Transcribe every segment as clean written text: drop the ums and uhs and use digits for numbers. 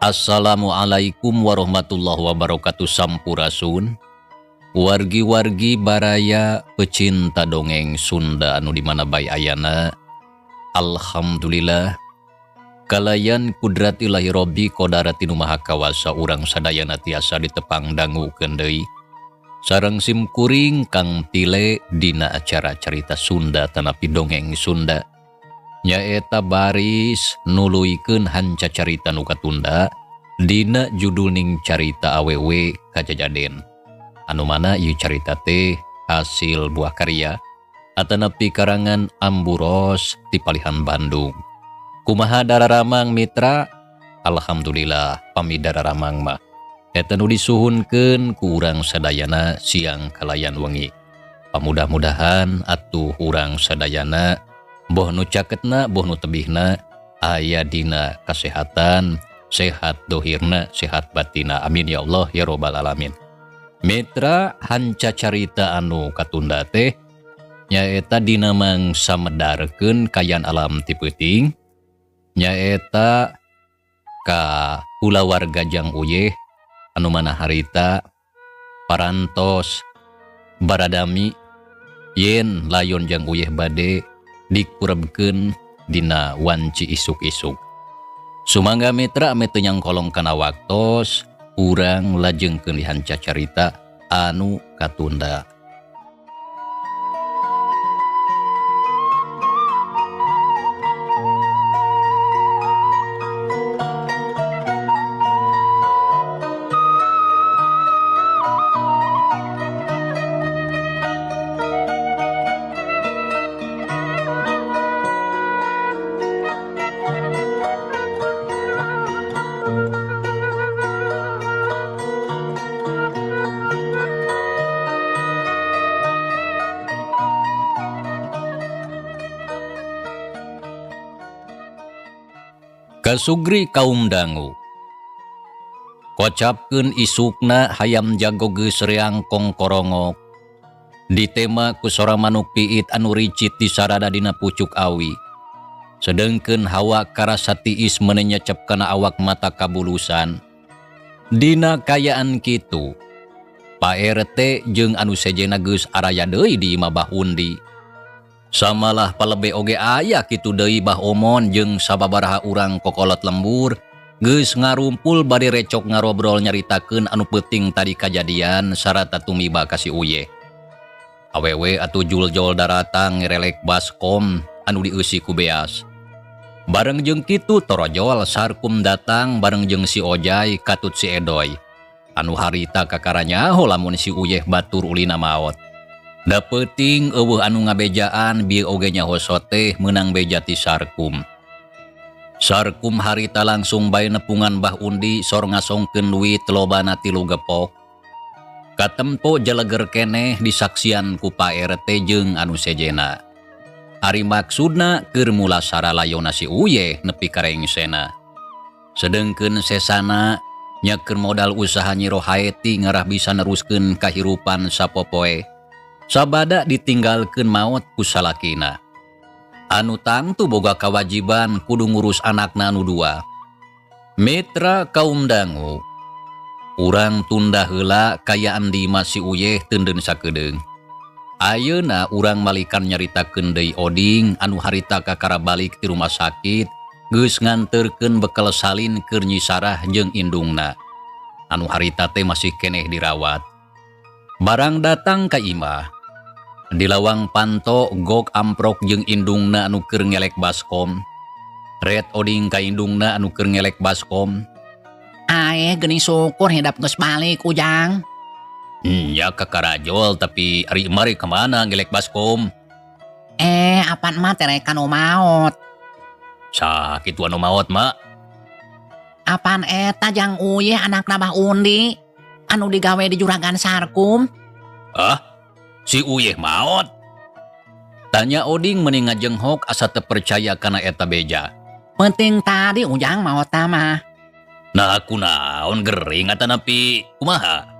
Assalamualaikum warahmatullahi wabarakatuh Sampurasun wargi-wargi baraya pecinta dongeng Sunda anu di mana bae ayana. Alhamdulillah kalayan kudrat Ilahi Robbi kodarat nu maha kawasa urang sadayana tiasa ditepang dangukeun deui sareng simkuring Kang Tile dina acara carita Sunda tanapi dongeng Sunda nyaeta baris nuluykeun hanca carita nu katunda dina judulning carita awewe kajajaden anu mana ieu carita teh hasil buah karya atanapi karangan Amburos di Palihan Bandung. Kumaha dararamang mitra? Alhamdulillah pami dararamang mah eta nu disuhunkeun ku urang sadayana siang kalayan wengi. Pamudah-mudahan atuh urang sadayana boh nu caketna boh nu tebihna aya dina kasehatan, sehat dohirna, sehat batina. Amin ya Allah ya robbal alamin. Mitra, hanca carita anu katunda teh nyaeta dina mangsa medarkeun kayan alam ti peuting, nyaeta ka kulawarga Jang Uyeh anu mana harita parantos baradami yen layon Jang Uyeh bade dikurebkeun dina wanci isuk-isuk. Sumangga mitra ame teu nyangkolong kana waktos, urang lajengkeun dihanca carita anu katunda. Kasugri kaum dangu. Kocapkeun isukna hayam jago geus reang kongkorongok. Ditema ku sora manuk piit anu ricit disarada dina pucuk awi. Sedengkeun hawa karasa tiis menenyecep kana awak mata kabulusan. Dina kayaan kitu, Pak RT jeung anu sejena geus araya deui di imah Bah Undi. Samalah palebe oge aya kitu deui Bah Omon jeung sababaraha urang kokolot lembur geus ngarumpul bari recok ngarobrol nyaritakeun anu peuting tadi kajadian sarata tumiba ka si Uyeh. Awewe atuh juljol daratang ngerelek baskom anu dieusi ku beas. Bareng jeung kitu torojol Sarkum datang bareng jeung si Ojai katut si Edoy. Anu harita kakaranyaho lamun si Uyeh batur ulina maot. Da peuting eueuh anu ngabejaan bieu oge nyaho soteh meunang beja ti Sarkum. Sarkum harita langsung bae nepungan Bah Undi sor ngasongkeun duit lobana 3 gepok. Katempo jeleger keneh disaksian ku Pak RT jeung anu sejena. Ari maksudna keur mulasara layona si Uyeh nepi ka rengsena. Sedengkeun sesana nya keur modal usaha Nyi Rohaeti ngarah bisa neruskeun kahirupan sapopoe. Sabada ditinggalkeun maot ku salakina. Anu tangtu boga kawajiban kudu ngurus anakna anu 2. Mitra kaum dangu, urang tunda heula kayaan di imah si Uyeh teunden sakedeung. Ayeuna urang malikan nyaritakeun deui Oding anu harita kakara balik ti rumah sakit geus nganterkeun bekel salin keur Nyi Sarah jeung indungna. Anu harita teh masih keneh dirawat. Barang datang ka imah, di lawang panto gok amprok jeung indungna anu keur ngelek baskom. Red Oding ka indungna anu keur ngelek baskom. Aeh geuning syukur hidap geus balik Ujang. Ya kakarajol tapi ari mari kemana ngelek baskom? Apan mah terek kanu maot. Sakitu anu maot mak. Apan eta Jang Uyeh anakna Bah Undi anu digawe di juragan Sarkum? Ah, si Uyeh maot? Tanya Oding meni ngajenghok asa teu percaya kana eta beja. Penting tadi Ujang maot mah. Nah aku naon gering atanapi kumaha?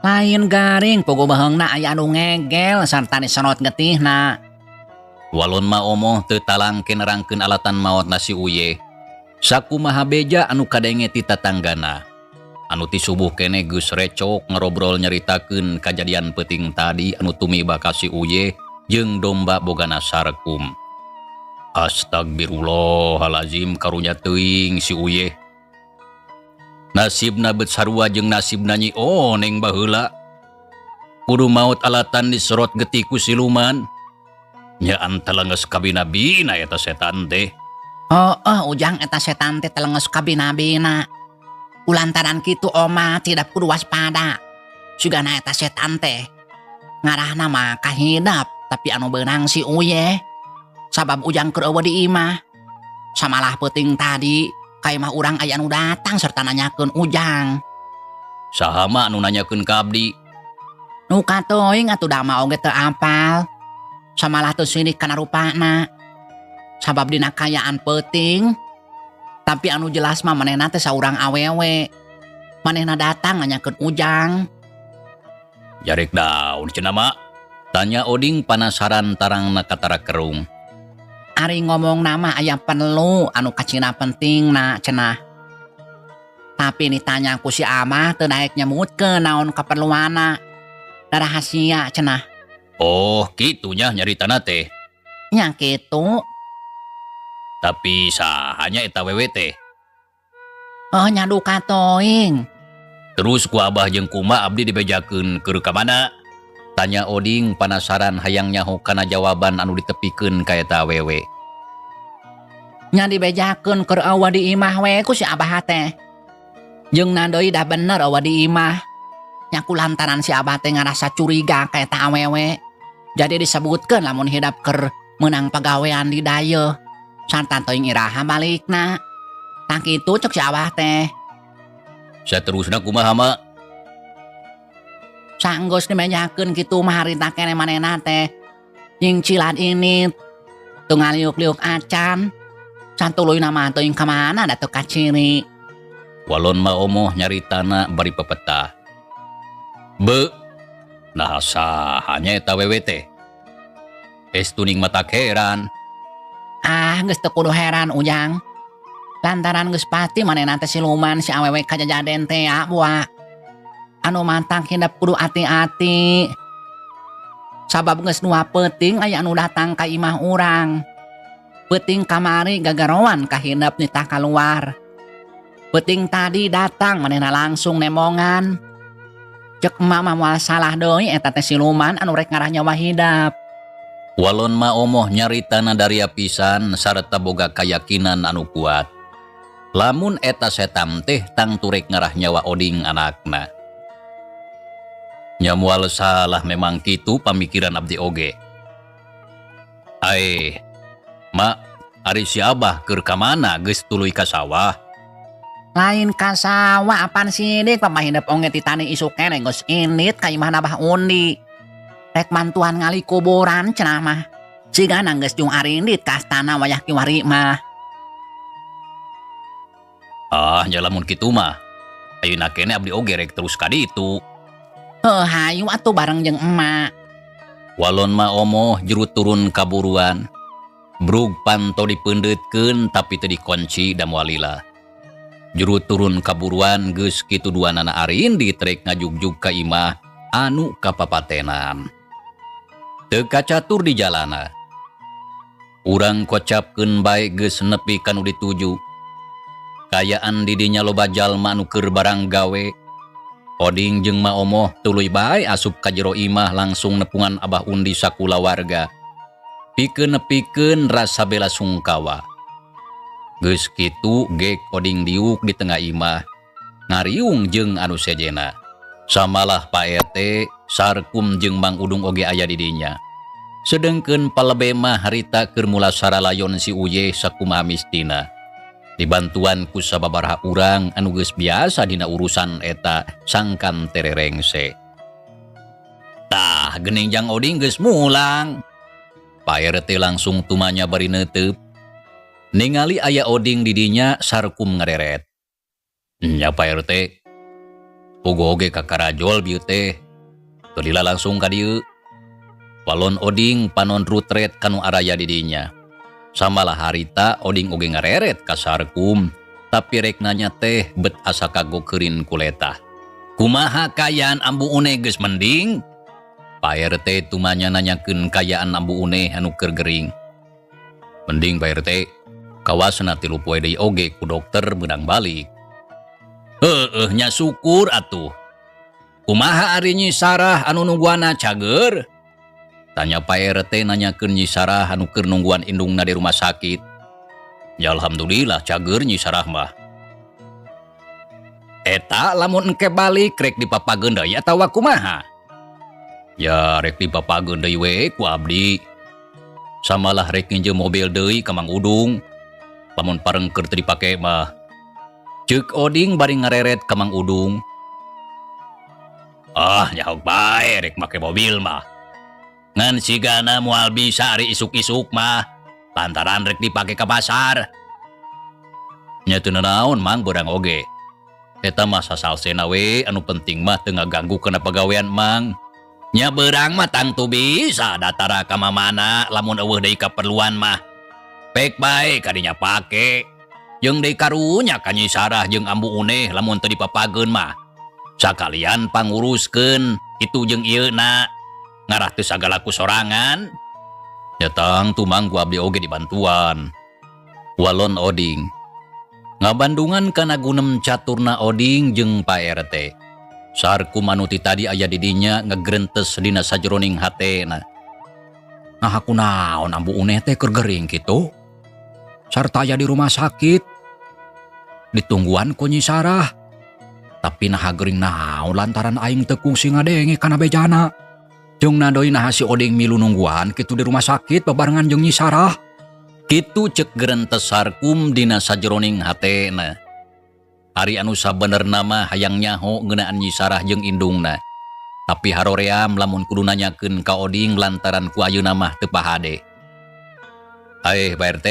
Lain garing pogo baheungna aya anu ngegel sarta diserot getihna. Walon ma omoh teu talangke nerangkeun alatan maot na si Uyeh. Sakumaha beja anu kadenge ti tatanggana. Anu ti subuh keneh geus recok ngarobrol nyaritakeun kajadian peuting tadi anu tumiba ka si Uyeh jeung domba bogana Sarkum. Astagfirullahalazim karunya teuing si Uyeh. Nasibna bet sarua jeung nasibna Nyi Oneng baheula. Kudu maot alatan diserot getih ku siluman. Nyaan telenges kabina-bina eta setan teh. Oh, Ujang eta setan teh telenges kabina-bina. Kulantaran kitu oma tidak kudu waspada. Sugana eta setan teh ngarahna mah kahidap, tapi anu beunang si Uyeh. Sabab Ujang keur eueuh di imah. Samalah peuting tadi ka imah urang aya anu datang serta nanyakeun Ujang. Saha mah anu nanyakeun ka abdi? Nu katoing atuh da mah oge teu apal. Samalah teu sirik kana rupana. Sabab dina kayaan peuting. Tapi anu jelas mah manehna teh saurang awewe. Manehna datang nanyakeun Ujang. Jarek daun cenah mah? Tanya Oding panasaran tarangna katara kerung. Ari ngomong nama aya perlu anu kacina pentingna cenah. Tapi ditanya ku si Amah teu daek nyebutkeun naon kaperluanna. Da rahasia cenah. Oh, kitunya nyaritana teh. Nya kitu. Tapi sahanya eta wewe teh? Oh, nya duka toing. Terus ku abah jeung kuma abdi dibejakeun keur ka mana? Tanya Oding panasaran hayang nyaho kana jawaban anu ditepikeun ka eta awewe. Nya dibejakeun keur eueuh di imah we ku si abah teh. Jeung na deui dah bener eueuh di imah. Nya ku lantaran si abah teh ngarasa curiga ka eta awewe. Jadi disebutkeun lamun hidap keur meunang pagawean di dayeuh. Sarta teuing iraha balikna. Tah kitu cek si abah teh. Saterusna kumaha ma? Sanggeus dibejakeun kitu mah harita keneh manehna teh. Nyingcilan ini teu ngaliuk-liuk acan. Satuluyna mah teuing ka mana da teu kaciri. Walon ma omoh nyaritana bari pepetah. Be, nah sahanya eta wewe teh. Estuning mata heran. Ah, geus teu kudu heran Ujang. Lantaran geus pasti manehna teh siluman si awewe kajajaden teh ya buah. Anu mantang hidep kudu ati-ati. Sabab geus dua peuting aya anu datang ka imah urang. Peuting kamari gagaroan kahindep nitah kaluar. Peuting tadi datang manehna langsung nemongan. Cek emak mah moal salah deui eta teh siluman anu rek ngarah nyawa hidap. Walon ma omoh nyaritana daria pisan sarta boga kayakinan anu kuat. Lamun eta setan teh tangtu rek ngarah nyawa Oding anakna. Nya moal salah memang kitu pamikiran abdi oge. Ae, ma, ari si abah keur ka mana geus tuluy ka sawah? Lain ka sawah apan sidik pamahindep oge ti tani isuk keneh geus indit ka imahna Abah Undi. Rek mantuan ngali kuburan cenah mah. Cigana geus jung arindit ka astana wayah kiwari mah. Ah, nya lamun kitu mah. Ayeuna keneh abdi oge rek terus ka ditu. Heuh, hayu atuh bareng jeung emak. Walon ma omoh juru turun kaburuan. Brug panto dipeundeutkeun tapi teu dikunci da moal lila. Juru turun kaburuan geus kitu duanana arindit rek ngajugjug ka imah anu kapapatenan. Teu kacatur di jalana. Urang kocapkeun bae geus nepi ka nu dituju. Kayaan di dinya loba jalma anu keur barang gawe. Oding jeung Ma Omoh tuluy bae asup ka jero imah langsung nepungan Abah Undi sakulawarga. Pikeun nepikeun rasa bela sungkawa. Geus kitu gek Oding diuk di tengah imah ngariung jeung anu sejena. Samalah Pak RT, Sarkum jeung Mang Udung oge aya di dinya. Sedengkeun palebe mah harita keur mulasara layon si Uyeh sakumaha mistina. Dibantuan ku sababaraha urang anu geus biasa dina urusan eta sangkan tererengse. Tah, geuning Jang Oding geus mulang. Pak RT langsung tumanya bari neuteup. Ningali aya Oding di dinya Sarkum ngareret. Nya Pak RT, pugo oge ka karajol bieu teh. Teu lila langsung ka dieu. Walon Oding panon rutret kanu araya di dinya. Samalah harita Oding oge ngareret ka Sarkum, tapi rek nanya teh bet asa kagok keurin kuletah. Kumaha kaayaan Ambu Uneh, geus mending? Pak RT tumanya nanyakeun kaayaan Ambu Uneh anu keur gering. Mending, Pak RT, kawasna 3 poe deui oge ku dokter meunang balik. Heueuh nya, syukur atuh. Kumaha ari Nyi Sarah anu nungguanna, cager? Tanya Pak RT nanyakeun Nyi Sarah anu keur nungguan indungna di rumah sakit. Ya, alhamdulillah cager Nyi Sarah mah. Eta lamun engke balik rek dipapageun deui atawa kumaha? Ya, rek dipapageun deui we ku abdi. Samalah rek nginjem mobil deui ka Mang Udung. Lamun parengker teu dipake mah. Ceuk Oding bari ngareret ka Mang Udung. Ah, nyaho bae rek make mobil mah. Ngan sigana moal bisa ari isuk-isuk mah. Lantaran rek dipake ka pasar. Nya teu nanaon, Mang, beurang oge. Eta mah sasalsena we, anu penting mah teu ngaganggu kana pagawean Mang. Nya beurang mah tangtu bisa datara ka mamana lamun euweuh deui kaperluan mah. Pek bae kadinya pake. Jeung deui karunya ka Nyi Sarah jeung Ambu Uneh lamun teu dipapageun mah. Sakalian panguruskeun itu jeung ieu na. Ngarah teu sagala ku sorangan. Ya tangtu, Mang, ku abdi oge dibantuan. Walon Oding. Ngabandungan kana gunem caturna Oding jeung Pak RT. Sarkum anu ti tadi aya di dinya ngagrentes dina sajeroning hatena. Nah, aku naon Ambu Uneh teh keur gering kitu? Sarta aya di rumah sakit. Ditungguan ku Nyi Sarah. Tapi naha gering naon, lantaran aing teu kungsi ngadenge kana bejana. Jeung deui naha si Oding milu nungguan kitu di rumah sakit babarengan jeung Nyi Sarah. Kitu cek gerentes Sarkum dina sajeroning hatena. Ari anu sabenerna mah hayang nyaho ngeunaan Nyi Sarah jeung indungna. Tapi haroream lamun kudu nanyakeun ka Oding lantaran ku ayeuna mah teu pahade. Aeh, Pak RT.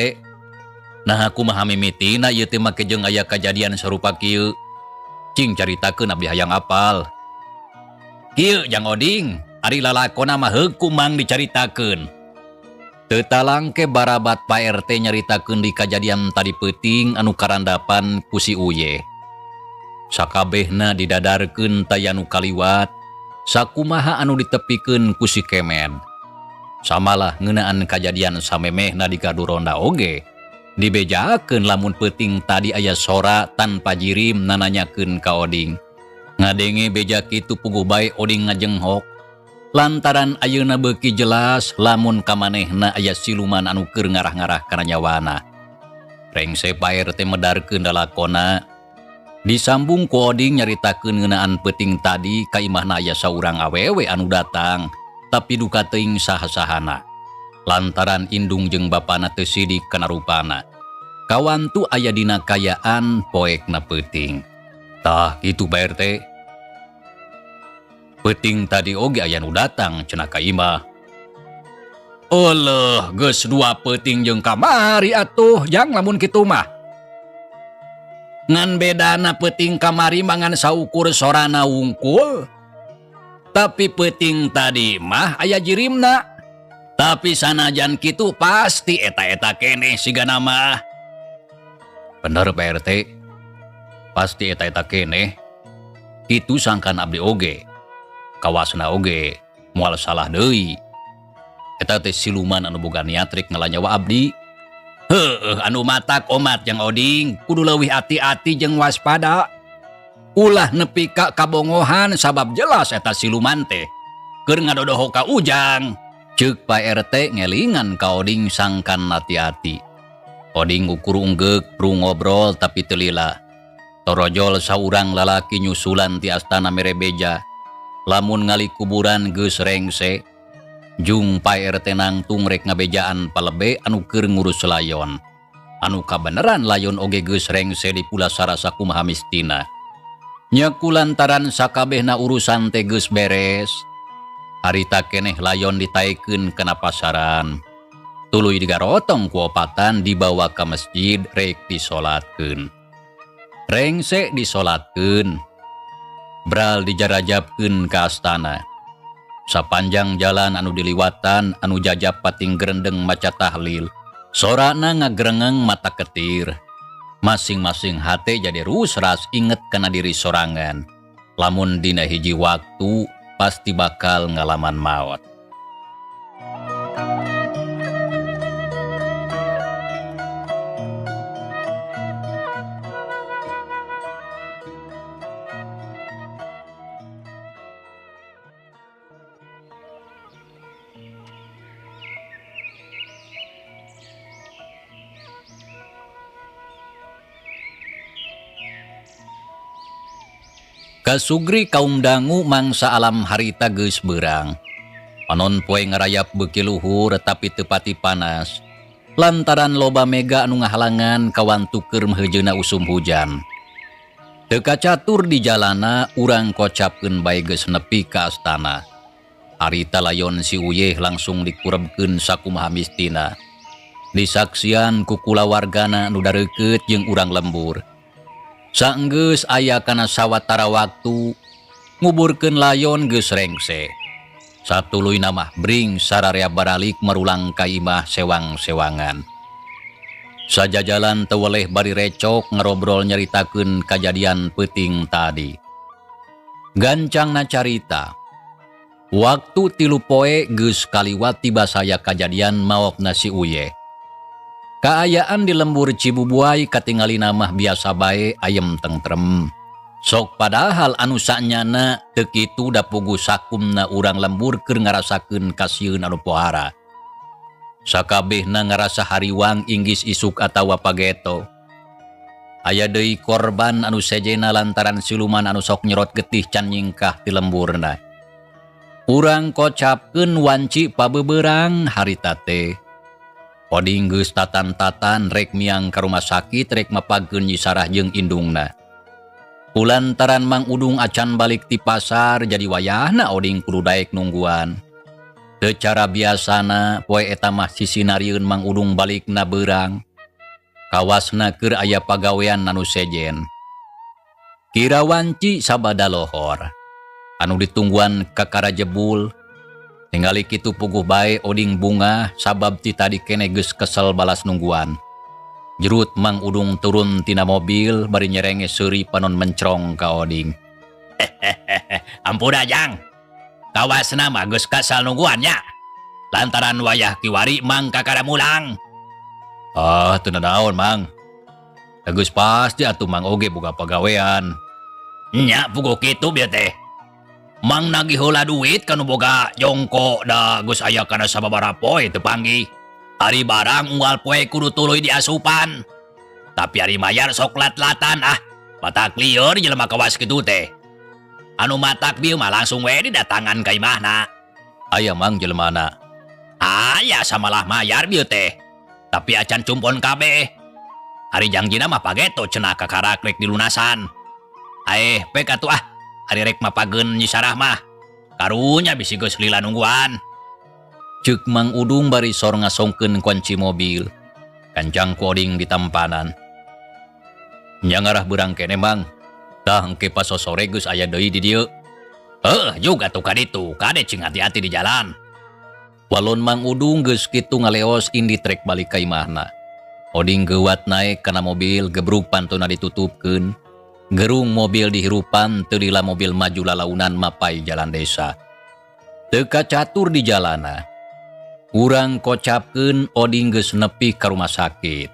Nah, kumaha mimitina ieu teh make jeung aya kajadian sarupa kieu? Cing caritakeun, abdi hayang apal. Kieu, Jang Oding, ari lalakona mah heuk ku Mang dicaritakeun. Teu talangke barabat Pak RT nyaritakeun di kajadian tadi peuting anu karandapan ku si Uye. Sakabehna didadarkeun taya nu kaliwat, sakumaha anu ditepikeun ku si Kemed. Samalah ngeunaan kajadian samemehna di gardu ronda oge. Dibejakeun lamun peuting tadi aya sora tanpa jirim nananyakeun ka Oding. Ngadenge beja kitu puguh bae Oding ngajenghok. Lantaran ayeuna beuki jelas lamun kamanehna aya siluman anu keur ngarah-ngarah kana nyawana. Rengse Pak RT medarkeun lalakona. Disambung ku Oding nyaritakeun ngeunaan peuting tadi ka imahna aya saurang awewe anu datang, tapi duka teuing saha-sahana. Lantaran indung jeung bapana teu sidik kana rupana. Kawantu aya dina kayaan poekna peuting. Tah kitu, Pak RT. Peuting tadi oge aya nu datang cenah ka imah. Eleuh, geus dua peuting jeung kamari atuh, Jang, lamun kitu mah. Ngan bedana peuting kamari mah ngan saukur sorana wungkul. Tapi peuting tadi mah aya jirimna. Tapi sanajan kitu pasti eta-eta keneh sigana mah. Bener, Pak RT. Pasti eta-eta keneh. Kitu sangkan abdi oge. Kawasna oge moal salah deui. Eta teh siluman anu boga niat rek ngala nyawa abdi. Heueuh, anu matak omat, Jang Oding, kudu leuwih hati-hati jeung waspada. Ulah nepi ka kabongohan sabab jelas eta siluman teh keur ngadodoho ka Ujang. Ceuk Pak RT ngelingan ka Oding sangkan hati-hati. Oding ukur unggeuk prung ngobrol tapi teu lila. Torojol saurang lalaki nyusulan ti astana mere beja. Lamun ngali kuburan geus rengse. Jung Pak RT nangtung rek ngabejaan palebe anu keur ngurus layon. Anu kabeneran layon oge geus rengse di pulasara sakumaha mistina. Nya kulantaran sakabehna urusan teh geus beres. Harita keneh layon ditaekeun kana pasaran. Tuluy digarotong ku opatan dibawa ka masjid rek disolatkeun. Rengse disolatkeun. Bral dijarajabkeun ka astana. Sapanjang jalan anu diliwatan anu jajap pating gerendeng maca tahlil. Sorana ngagrengeng mata ketir. Masing-masing hate jadi rusras inget kana diri sorangan. Lamun dina hiji waktu pasti bakal ngalaman maot. Kasugri kaum dangu mangsa alam harita geus beurang. Panon poe ngarayap beuki luhur tapi teu pati panas. Lantaran loba mega anu ngahalangan kawantu keur meuheujeuna usum hujan. Teu kacatur di jalana urang kocapkeun bae geus nepi ka astana. Harita layon si Uyeh langsung dikurebkeun sakumaha mistina. Disaksian ku kulawargana nu dareukeut jeung urang lembur. Saenggeus aya kana sawatara waktu nguburkeun layon geus rengse. Satuluyna mah bring sararea baralik marulang ka imah sewang-sewangan. Sajajalan teu weleh bari recok ngarobrol nyaritakeun kajadian peuting tadi. Gancangna carita. Waktu 3 poe geus kaliwat tiba saya kajadian maokna si Uyeh. Kaayaan di lembur Cibubuay katingalina mah biasa bae ayem tentrem. Sok padahal anu sanyana teu kitu da puguh sakumna urang lembur keur ngarasakeun kasieun anu pohara. Sakabehna ngarasa hariwang inggis isuk atawa pageto. Aya deui korban anu sejena lantaran siluman anu sok nyerot getih can nyingkah ti lemburna. Urang kocapkeun wanci pabeberang harita teh. Oding geus tatan-tatan rek miang ka rumah sakit rek mapagkeun Nyi Sarah jeung indungna. Kulantaran Mang Udung acan balik ti pasar jadi wayahna Oding kudu daek nungguan. Secara biasana poe eta mah sisinarieun Mang Udung balikna beurang. Kawasna keur aya pagawean anu sejen. Kira wanci sabada lohor. Anu ditungguan kakara jebul. Ningali kitu puguh bae Oding bungah sabab ti tadi kene geus kesel balas nungguan. Jerut Mang Udung turun tina mobil bari nyerenge seuri panon mencrong ka Oding. Ampura jang. Kawasna mah geus kasal nungguan nya. Lantaran wayah kiwari Mang kakara mulang. Ah, teu nanaon Mang. Geus pasti atuh Mang oge boga pagawean. Nya puguh kitu bieu teh. Mang nagih heula duit kanu boga jongko da geus aya kana sababaraha poe teu panggih. Ari barang unggal poe kudu tuluy diasupan. Tapi ari mayar sok lat-latan ah. Batak lieur jelema kawas kitu teh. Anu matak bieu mah langsung we didatangan ka imahna. Aya Mang jelemana. Aya samalah mayar bieu teh. Tapi acan cumpon kabeh. Ari jangjina mah pageto cenah kakarak rek dilunasan. Aeh pek atuh ah. Ari rek mapageun Nyi Sarah mah. Karunya bisi geus lila nungguan. Ceuk Mang Udung bari sor ngasongkeun kunci mobil. Kancang ku Oding ditampanan. Nya ngarah beurang kene Mang. Tah engke pas sore geus aya deui di dieu. Heuh, juga tuh kaditu, kade cing hati-hati di jalan. Walon Mang Udung geus kitu ngaleos indit rek balik ka imahna. Oding geuwat naek kana mobil gebrug pantona ditutupkeun. Gerung mobil dihirupan teu lila mobil maju lalaunan mapai jalan desa. Teu kacatur di jalana. Urang kocapkeun Oding geus nepi ka rumah sakit.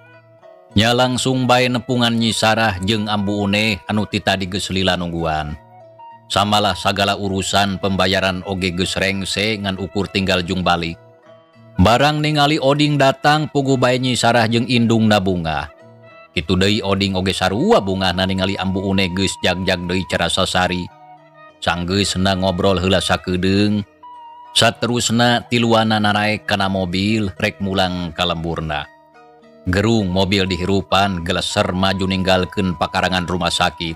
Nya langsung bae nepungan Nyi Sarah jeung Ambu Uneh anu ti tadi geus lila nungguan. Samalah sagala urusan pembayaran oge geus rengse ngan ukur tinggal jung balik. Barang ningali Oding datang puguh bae Nyi Sarah jeung indungna bungah. Kitu deui Oding oge sarua bungahna ningali Ambu Uneh geus jag-jag deui cara sasari. Sanggeusna ngobrol heula sakedeung. Saterusna tiluana naraek kana mobil rek mulang ka lemburna. Gerung mobil dihirupan geleser maju ninggalkeun pakarangan rumah sakit.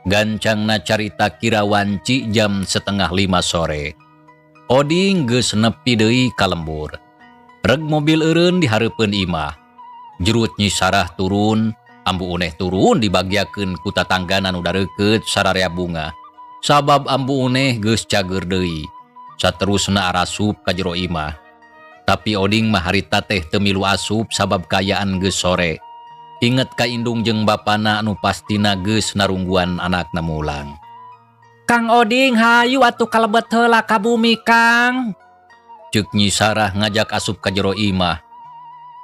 Gancangna carita kira wanci jam setengah lima sore. Oding geus nepi deui ka lembur. Reg mobil eureun dihareupeun imah. Jerut Nyi Sarah turun, Ambu Uneh turun dibagiakeun ku tatanggana nu dareukeut sararea bunga. Sabab Ambu Uneh geus cager deui. Saterusna arasup ka jero imah. Tapi Oding mah harita teh teu milu asup sabab kaayaan geus sore. Inget ka indung jeung bapana anu pastina geus narungguan anakna mulang. Kang Oding hayu atuh kalebet heula ka bumi Kang. Ceuk Nyi Sarah ngajak asup ka jero imah.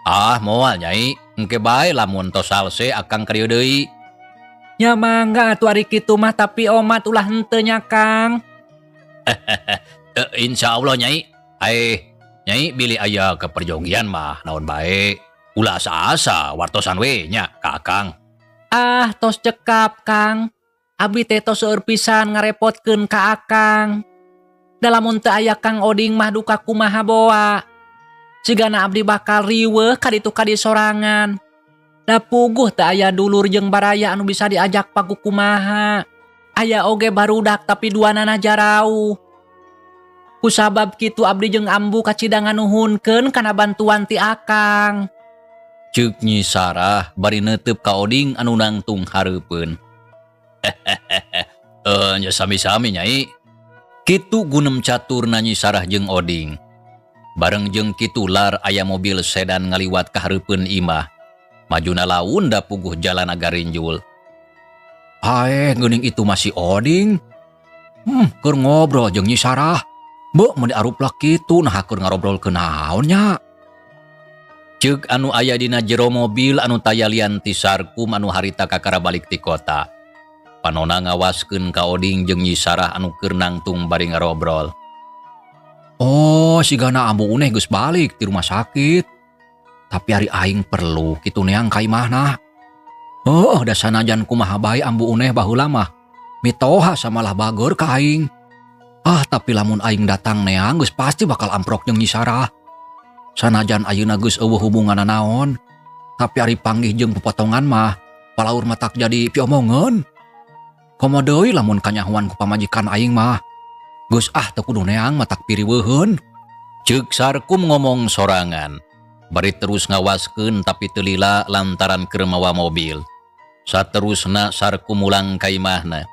Ah moal Nyai, engke bae lamun tos salse akang ka dieu deui. Nya mangga atuh ari kitu mah tapi omat ulah henteu nya Kang. Insya Allah Nyai. Aeh Nyai bilih aya keperjogian mah naon bae. Ulah asa-asa wartosan we nya ka akang. Ah tos cekap Kang. Abdi teh tos seueur pisan ngarepotkeun ka akang. Da lamun teu aya Kang Oding mah duka kumaha boa. Sigana abdi bakal riweuh ka ditu ka disorangan. Da puguh teu aya dulur jeung baraya anu bisa diajak pakukumaha. Aya oge barudak tapi duanana jarauh. Kusabab kitu abdi jeung ambu kacida nganuhunkeun kana bantuan ti akang. Ceuk Nyi Sarah bari neuteub ka Oding anu nangtung hareupeun. Nya sami-sami Nyai. Kitu gunem caturna Nyi Sarah jeung Oding. Bareng jeung kitu lar aya mobil sedan ngaliwat ka hareupeun imah. Majuna laun da puguh jalan agak rinjul. Aeh geuning itu masih Oding. Keur ngobrol jeung Nyi Sarah. Beuh mun diaruplak kitu nah keur ngarobrol ke naon nya. Ceuk anu aya dina jero mobil anu taya lian ti Sarkum anu harita kakara balik ti kota. Panona ngawaskeun ka Oding jeung Nyi Sarah anu keur nangtung bari ngarobrol. Oh, sigana ambu uneh geus balik ti rumah sakit. Tapi ari aing perlu kitu neang ka imahna. Heuh, da sanajan kumaha bae ambu uneh baheula mah. Mitoha samalah bageur ka aing. Ah, tapi lamun aing datang neang geus pasti bakal amprok jeung Nyi Sarah. Sanajan ayeuna geus eueuh hubunganna naon. Tapi ari panggih jeung pepotongan mah palaur matak jadi piomongeun. Komo deui lamun kanyahoan ku pamajikan aing mah. Geus ah teu kudu neang matak piriweuheun. Ceuk Sarkum ngomong sorangan. Bari terus ngawaskeun tapi teu lila lantaran keur mawa mobil. Saterusna Sarkum mulang ka imahna.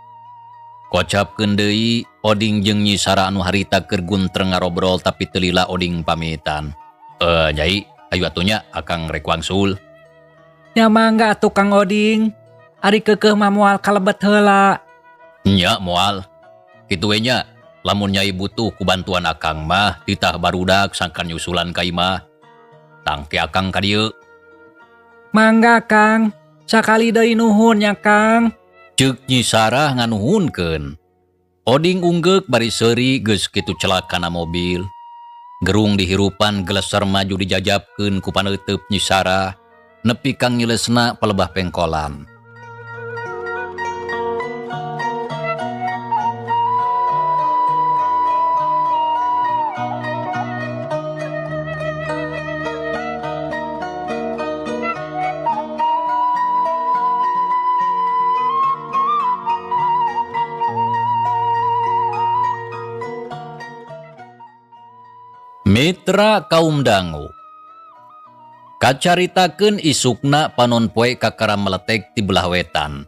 Kocapkeun deui Oding jeung Nyi Sarah anu harita keur guntreng ngarobrol tapi teu lila Oding pamitan. Nyai, ayu atuh nya akang rek wangsul. Nya mangga atuh Kang Oding. Ari keukeuh mah moal kalebet heula. Nya moal. Kitu we nya, lamun Nyai butuh ku bantuan akang mah titah barudak sangkan nyusulan ka imah. Tangke akang ka dieu. Mangga Kang, sakali deui nuhun nya Kang. Ceuk Nyi Sarah nganuhunkeun. Oding unggeuk bari seuri geus kitu celak kana mobil. Gerung dihirupan geleser maju dijajabkeun ku paneuteub Nyi Sarah nepi ka ngilesna palebah pengkolan. Mitra kaum dangu. Kacaritakeun isukna panon poe kakara meletek ti belah wetan.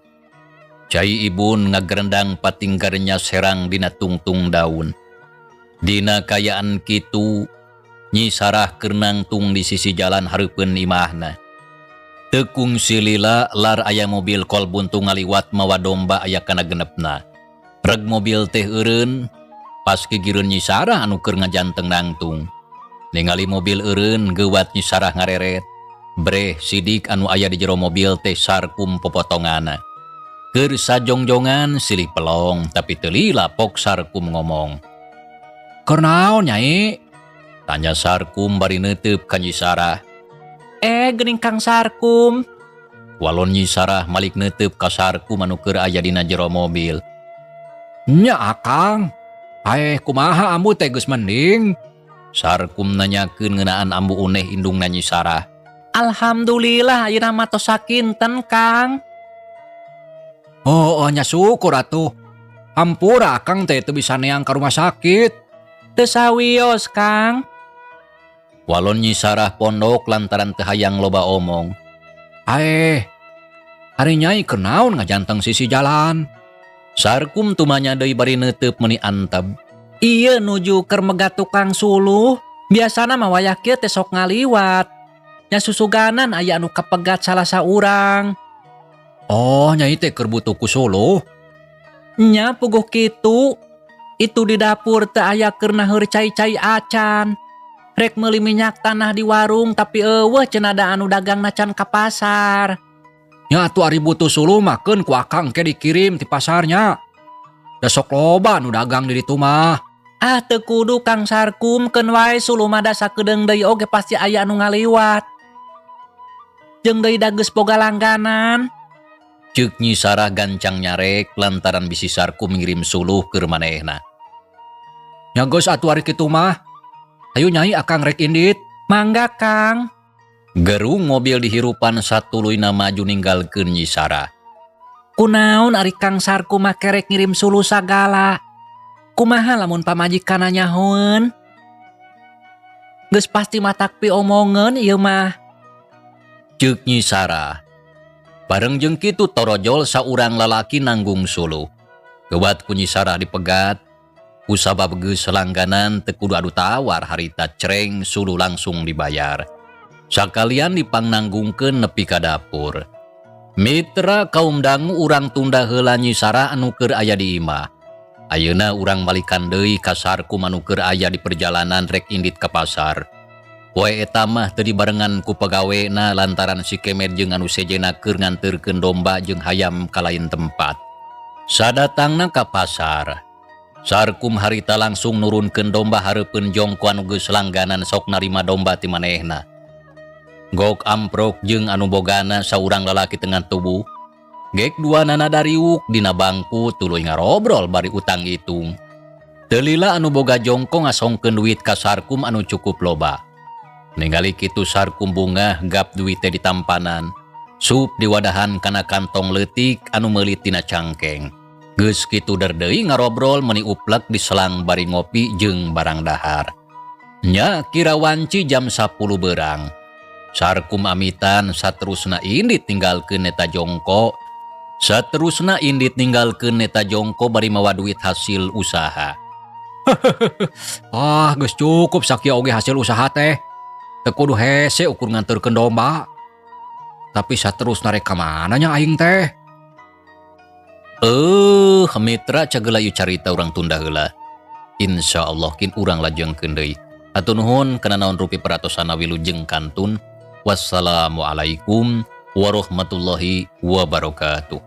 Cai ibun ngagerendang patinggarnya serang dina tungtung daun. Dina kayaan kitu, Nyi Sarah keur nangtung di sisi jalan hareupeun imahna. Teu kungsi lila lar aya mobil kol buntung ngaliwat mawa domba aya kana genepna. Reg mobil teh eureun, pas gigireun Nyi Sarah anu keur ngajanteng nangtung. Ningali mobil eureun geuwat Nyi Sarah ngareret. Breh sidik anu aya di jero mobil teh Sarkum popotongana. Keur sajongjongan silih pelong tapi teu lila pok Sarkum ngomong. Keur naon Nyai? Tanya Sarkum bari neuteub ka Nyi Sarah. Geuning Kang Sarkum. Walon Nyi Sarah malik neuteub ka Sarkum anu keur aya dina jero mobil. Nya akang. Aeh kumaha ambu teh geus mending? Sarkum nanyakeun ngeunaan ambu uneh indungna Nyi Sarah. Alhamdulillah ayeuna mah tos sakinten Kang. Oh, nya syukur atuh. Hampura akang teh teu bisa neang ka rumah sakit. Teu sawios Kang. Walon Nyi Sarah pondok lantaran teu hayang loba omong. Aeh, ari Nyai keur naon ngajanteng sisi jalan? Sarkum tumanya deui bari neuteub meuni anteb. Ieu nuju keur megat tukang suluh. Biasana mah wayah kieu teh sok ngaliwat. Nya susuganan aya anu kapegat salah saurang. Oh, nyai teh keur butuh ku suluh. Nya puguh kitu. Itu di dapur teu aya keur naheur cai-cai acan. Rek meuli minyak tanah di warung tapi euweuh cenah da anu dagang can ka pasar. Nya atuh ari butuh suluh mah keun ku akang ke dikirim ti pasarnya. Da sok loba nu dagang di ditu mah. Ah, teu kudu, Kang Sarkum, keun wae suluh mah da sakedeung deui oge pasti aya anu ngaliwat. Jeung deui da geus boga langganan. Ceuk Nyi Sarah gancang nyarek lantaran bisi Sarkum ngirim suluh keur manehna. Nya geus atuh ari kitu mah. Hayu Nyai, akang rek indit. Mangga, Kang. Gerung mobil dihirupan satuluyna maju ninggalkeun Nyi Sarah. Kunaon ari Kang Sarkum mah kerek ngirim suluh sagala? Kumaha lamun pamajikanna nyahoeun? Geus pasti matak piomongeun ieu mah. Ceuk Nyi Sarah. Bareng jeung kitu torojol saurang lalaki nanggung suluh. Gewat ku Nyi Sarah dipegat. Kusabab geus langganan teu kudu adu tawar harita, cereng suluh langsung dibayar. Sakalian dipangnanggungkeun nepi ka dapur. Mitra kaum dangu, urang tunda heula Nyi Sarah anu keur aya di imah. Ayeuna urang balikan deui ka Sarkum anu keur aya di perjalanan rek indit ka pasar. Poe eta mah teu dibarengan ku pegawena lantaran si Kemed jeung anu sejena keur nganterkeun domba jeung hayam ka lain tempat. Sadatangna ka pasar, Sarkum harita langsung nurunkeun domba hareupeun jongko anu geus langganan sok narima domba ti manehna. Gok amprok jeung anu bogana, saurang lalaki tengah tubuh. Gek duanana dariuk dina bangku tuluy ngarobrol bari utang hitung. Teu lila anu boga jongko ngasongkeun duit ka Sarkum anu cukup loba. Ningali kitu Sarkum bungah, gap duit teh ditampanan. Sup diwadahan kana kantong leutik anu meuli tina cangkeng. Geus kitu der deui ngarobrol meuni uplek di selang bari ngopi jeung barang dahar. Nya kira wanci jam 10 berang. Sarkum amitan, saterusna indit ninggalkeun eta jongko. Saterusna indit ninggalkeun eta jongko bari mawa duit hasil usaha. Ah, geus cukup sakieu oge hasil usaha teh. Teu kudu hese ukur nganterkeun domba. Tapi saterusna rek ka mana nya aing teh? Mitra, cagela ieu carita urang tunda heula. Insyaallah kin urang lajengkeun deui. Hatur nuhun kana naon rupi perhatosana, wilujeng kantun. Wassalamualaikum warahmatullahi wabarakatuh.